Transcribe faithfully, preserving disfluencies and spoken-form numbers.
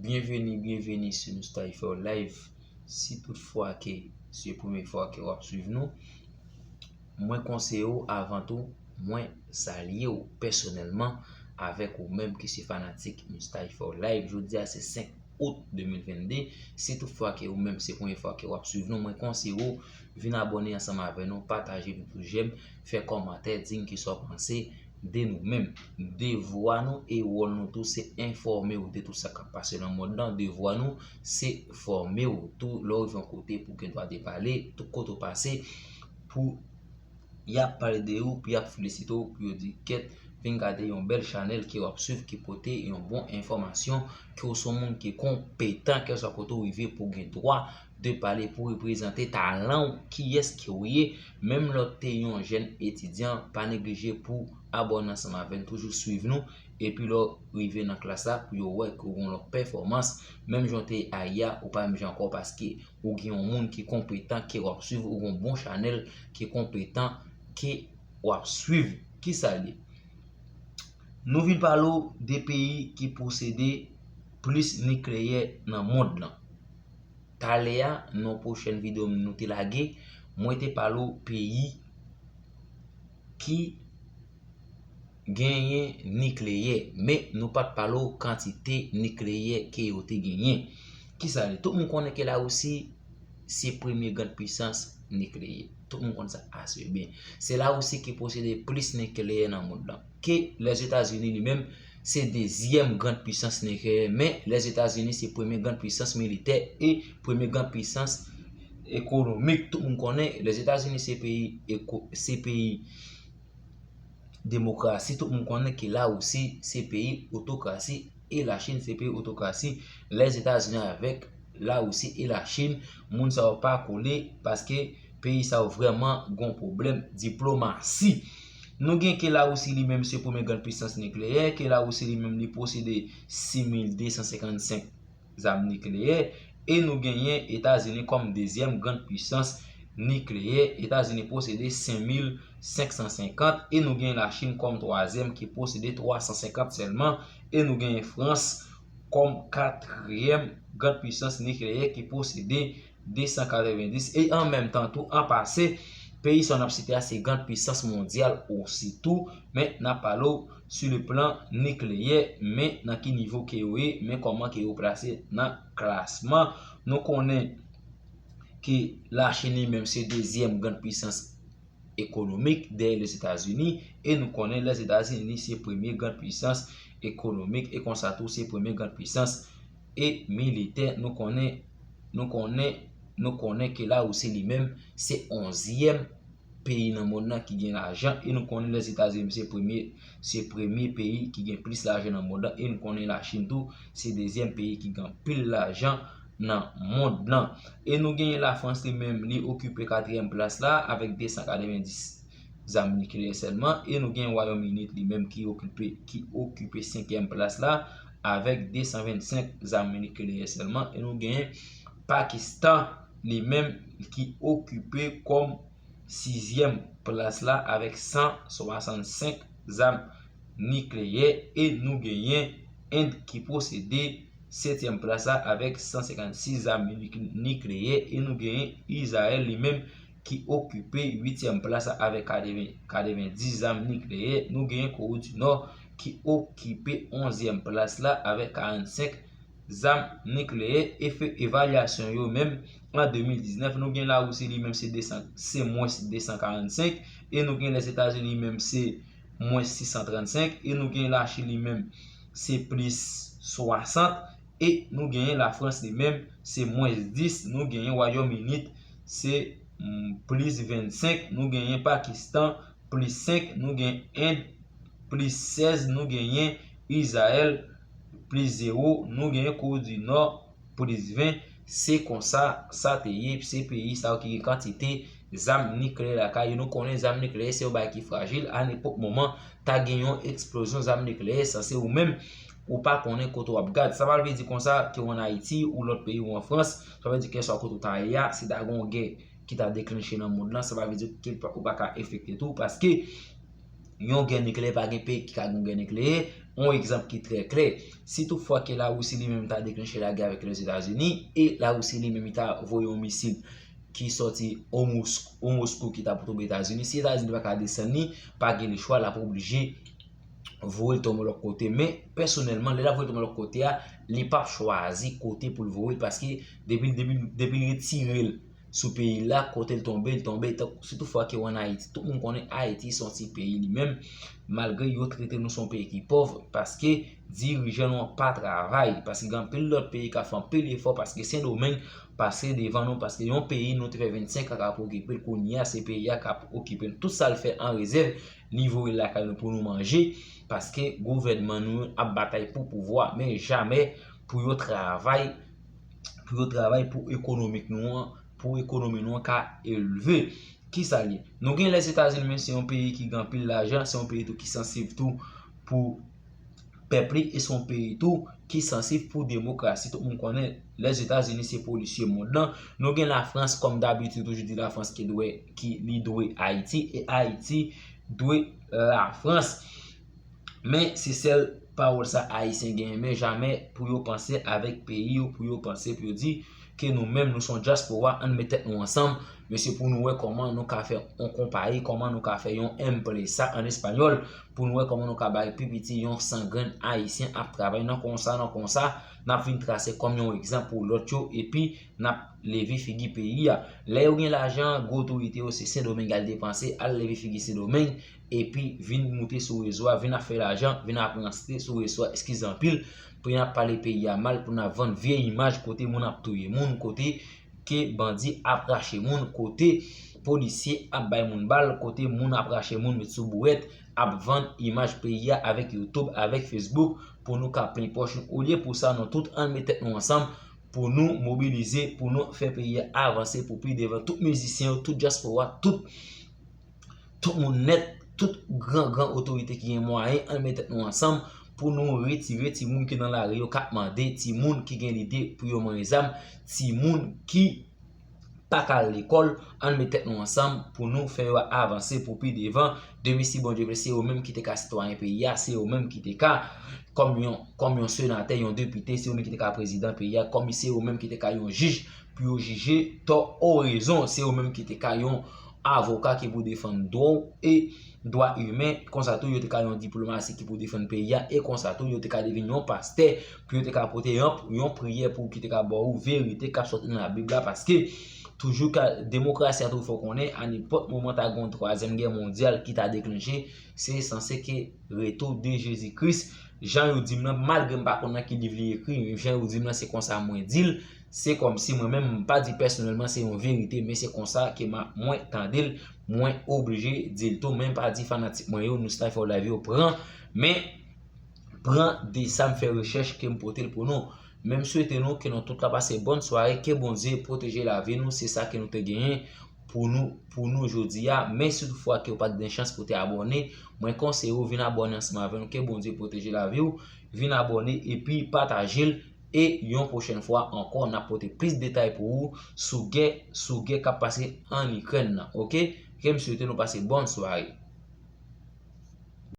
Byenveni, byenveni sou Moustaifo Live. Si toutfwa ke se premye fwa ke w ap swiv nou, mwen konseye w avan tou, mwen salye w pèsonèlman avèk ou menm ki se fanatik Moustaifo Live. Jodi a se senk out de mil vennde. Si toutfwa ke ou menm se premye fwa ke w ap swiv nou, mwen konseye w vin abòne ansanm avè nou, pataje videyo, jèm, fè kòmantè, di n kisa w panse de nou menm. Devwa nou e wòl nou tou se enfòme w de tout sa k ap pase nan mond lan. Devwa nou se fòme w tou lè w rive yon kote pou gen dwa de pale, tout kote w pase, pou y ap pale de ou, pou y ap felisite w, pou yo di kèt, vin gade yon bèl chanèl ke w ap swiv, ki pote yon bon enfòmasyon, ke w se yon moun ki konpetan, kèlswa kote w rive pou w gen dwa de pale, pou reprezante talan w, kiyès ke w ye. Menm lè w te yon jèn etidyan, pa neglije pou abòne ansanm avè n, toujou swiv nou, epi lè w rive nan klas la, pou yo wè ke w gen yon lòt pèfòmans, menm jan w te ye ayè a, ou pa menm jan ankò, paske ou gen yon moun ki konpetan ke w ap swiv, ou gen yon bon chanèl ki konpetan ke w ap swiv. Kisa l ye? Nou vin pale w de peyi ki posede plis nikleyè nan mond lan. Talè a, nan yon pwochèn videyo nou te lage, mwen te pale w peyi ki genyen nikleyè, men nou pa t pale w kantite nikleyè ke yo te genyen. Kisa l ye? Tout moun konnen ke Larisi se premye grann pisans nikleyè. Tout moun konn sa ase byen. Se Larisi ki posede plis nikleyè nan mond lan. Ke Lèzetazini li menm, se dezyèm grann pisans nikleyè, men Lèzetazini se premye grann pisans militè e premye grann pisans ekonomik. Tout moun konnen Lèzetazini se peyi eko-, se peyi demokrasi, tout moun konnen ke Larisi se peyi otokrasi e Lachin se peyi otokrasi. Lèzetazini avèk Larisi e Lachin, moun sa yo pa kole paske peyi sa yo vrèman gon pwoblèm diplomasi. Nou gen ke Larisi li menm se premye grann pisans nikleyè, ke Larisi li menm li posede sis mil de san senkannsenk zam nikleyè, e nou genyen Etazini kòm dezyèm grann pisans nikleyè. Etazini posede senk mil senk san senkant, e nou genyen Lachin kòm twazyèm ki posede twa san senkant sèlman, e nou genyen Frans kòm katriyèm grann pisans nikleyè ki posede de san katrevenndis, e an menm tan tou, an pase, peyi sa n ap site a se grann pisans mondyal osi tou, men n ap pale w sou le plan nikleyè, men nan ki nivo ke yo ye, men kòman ke yo plase nan klasman. Nou konnen ke Lachin li menm se dezyèm grann pisans ekonomik dèyè Lèzetazini, e nou konnen Lèzetazini se premye grann pisans ekonomik, e konsa tou se premye grann pisans e militè. Nou konnen, nou konnen, nou konnen ke Larisi li menm se onzyèm peyi nan mond lan ki gen lajan, e nou konnen Lèzetazini se premye, se premye peyi ki gen plis lajan nan mond lan, e nou konnen Lachin tou se dezyèm peyi ki gen anpil lajan nan mond lan. E nou genyen Lafrans li menm, li okipe katriyèm plas la avèk de san katrevenndis zam nikleyè sèlman, e nou genyen Wayòm Ini li menm ki okipe, ki okipe senkyèm plas la avèk de san vennsenk zam nikleyè sèlman, e nou genyen Pakistan li menm ki okipe kòm sizyèm plas la avèk san swasannsenk zam nikleyè, e nou genyen End ki posede setyèm plas la avèk san senkannsis zam nik-, nikleyè, e nou genyen Izrayèl li menm ki okipe uityèm plas la avèk katreven, katrevenndis zam nikleyè. Nou genyen Kore di Nò ki okipe onzyèm plas la avèk karannsenk zam nikleyè. Efe evalyasyon yo menm, an de mil diznèf, nou gen Larisi li menm se de san, se mwens de san karannsenk, e nou gen Lèzetazini li menm se mwens sis san trannsenk, e nou gen Lachin li menm se plis swasant, e nou genyen Lafrans li menm se mwens dis, nou genyen Wayòm Ini se, mm, plis vennsenk, nou genyen Pakistan plis senk, nou gen End plis sèz, nou genyen Izrayèl plis zewo, nou genyen Kore di Nò plis ven. Se konsa sa te ye, se peyi sa yo ki gen kantite zam nikleyè lakay yo. Nou konnen zam nikleyè se yon bagay ki frajil, a nenpòt moman ta gen yon eksplozyon zam nikleyè, sanse ou menm ou pa konnen kote w ap gad. Sa pa vle di konsa ke w ann Ayiti ou lòt peyi ou an Frans, sa vle di kèlswa kote w ta ye a, si ta gen yon gè ki ta deklanche nan mond lan, sa pa vle di ke ou pa ka enfekte tou, paske yon gè nikleyè, pa gen peyi ki ka gen yon gè nikleyè, yon egzanp ki trè klè, si toutfwa ke Larisi li menm ta deklanche lagè avèk Lèzetazini, e Larisi li menm li ta voye yon misil ki sòti o Mos-, o Moskou ki ta pou tonbe Etazini, si Etazini pa ka desann li, pa gen lechwa, l ap oblije voye l tonbe lòt kote. Men, pèsonèlman, lè l ap voye l tonbe lòt kote a, li p ap chwazi kote pou l voye l, paske depi, depi, depi l retire l sou peyi l la, kote l tonbe, l tonbe. Tank, si toutfwa ke w ann Ayiti, tout moun konnen Ayiti se yon ti peyi li menm, malgre yo trete nou se yon peyi ki pòv, paske dirijan nou an pa travay, paske gen anpil lòt peyi k ap fè anpil efò, paske Sendomeng pase devan nou, paske yon peyi nou te fè vennsenk an k ap okipe l, kounye a se peyi a k ap okipe l. Tout sa l fè an rezèv, li voye l lakay nou pou nou manje, paske gouvènman nou yo ap batay pou pouvwa, men jamè pou yo travay, pou yo travay pou ekonomik nou an, pou ekonomi nou an ka elve. Kisa l ye? Nou gen Lèzetazini, men se yon peyi ki gen anpil lajan, se yon peyi tou ki sansib tou pou pèp li, e se yon peyi tou ki sansib pou demokrasi. Tout moun konnen Lèzetazini se polisye mond lan. Nou gen Lafrans, kòm dabitid, toujou di Lafrans ki dwe, ki li dwe Ayiti, e Ayiti dwe Lafrans. Men se sèl pawòl sa Ayisyen genyen, men jamè pou yo panse avèk peyi yo, pou yo panse, pou yo di ke nou menm, nou se yon dyaspora, ann met tèt nou ansanm, mesye, pou nou wè kòman nou ka fè yon konpayi, kòman nou ka fè yon empresa an espanyòl, pou nou wè kòman nou ka bay pi piti yon san grenn Ayisyen ap travay nan konsa, nan konsa, n ap vin trase kòm yon egzanp pou lòt yo, epi n ap leve figi peyi a. Lè yo gen lajan, gwo otorite yo, se Sendomeng al depanse, al leve figi Sendomeng, epi vin moute sou rezo a, vin ap fè lajan, vin ap ranse sou rezo a, eskize anpil, pou n ap pale peyi a mal, pou n ap vann vye imaj kote moun ap touye moun, kote ke bandi ap rache moun, kote polisye ap bay moun bal, kote moun ap rache moun met sou bouwèt, ap vann imaj peyi a avèk YouTube, avèk Facebook, pou nou ka plen pòch nou. Olye pou sa, nou tout ann met tèt nou ansanm, pou nou mobilize, pou nou fè peyi a avanse pou pi devan. Tout mizisyen yo, tout dyaspora, tout, tout moun nèt, tout gran, gran otorite ki gen mwayen, ann met tèt nou ansanm pou nou retire timoun ki nan lari yo k ap mande, timoun ki gen lide pou yo manyen zam, timoun ki pa ka al lekòl, ann met tèt nou ansanm pou nou fè yo avanse pou pi devan. Demen si Bondye vle, se yo menm ki te ka sitwayen peyi a, se yo menm ki te ka kòm yon, kòm yon senatè, yon depite, se yo menm ki te ka prezidan peyi a, kòm se yo menm ki te ka yon jij pou yo jije tò ou rezon, se yo menm ki te ka yon avoka ki pou defann dwa w e dwa imen, konsa tou yo te ka yon diplomasi ki pou defann peyi a, e konsa tou yo te ka devin yon pastè pou yo te ka pote yon, yon priyè pou ki te ka ba w verite k ap sòti nan Labib la, paske toujou ka, demokrasi a toujou fè w konnen, a nenpòt moman ta gen yon twazyèm gè mondyal ki ta deklanche, se sanse ke retou de Jezi Kris, jan yo di m nan, malgre m pa konn nan ki liv li ekri, men jan yo di m nan, se konsa mwen di l, se kòmsi mwen menm, m pa di pèsonèlman se yon verite, men se konsa ke m a, mwen tande l, mwen oblije di l tou, men m pa di fanatik mwen yo, nou sa fè w live yo pran, men pran de sa m fè rechèch ke m pote l pou nou. Men m swete nou ke nou tout la pase bòn sware, ke Bondye pwoteje lavi nou, se sa ke nou te genyen pou nou, pou nou jodi a. Men si toutfwa ke w pa t gen chans pou te abòne, mwen konseye w vin abòne ansanm avè nou, ke Bondye pwoteje lavi w, vin abòne epi pataje l, e yon pwochèn fwa ankò, n ap pote plis detay pou ou sou gè, sou gè k ap pase ann Ikrèn nan, oke? Ke m swete nou pase bòn sware.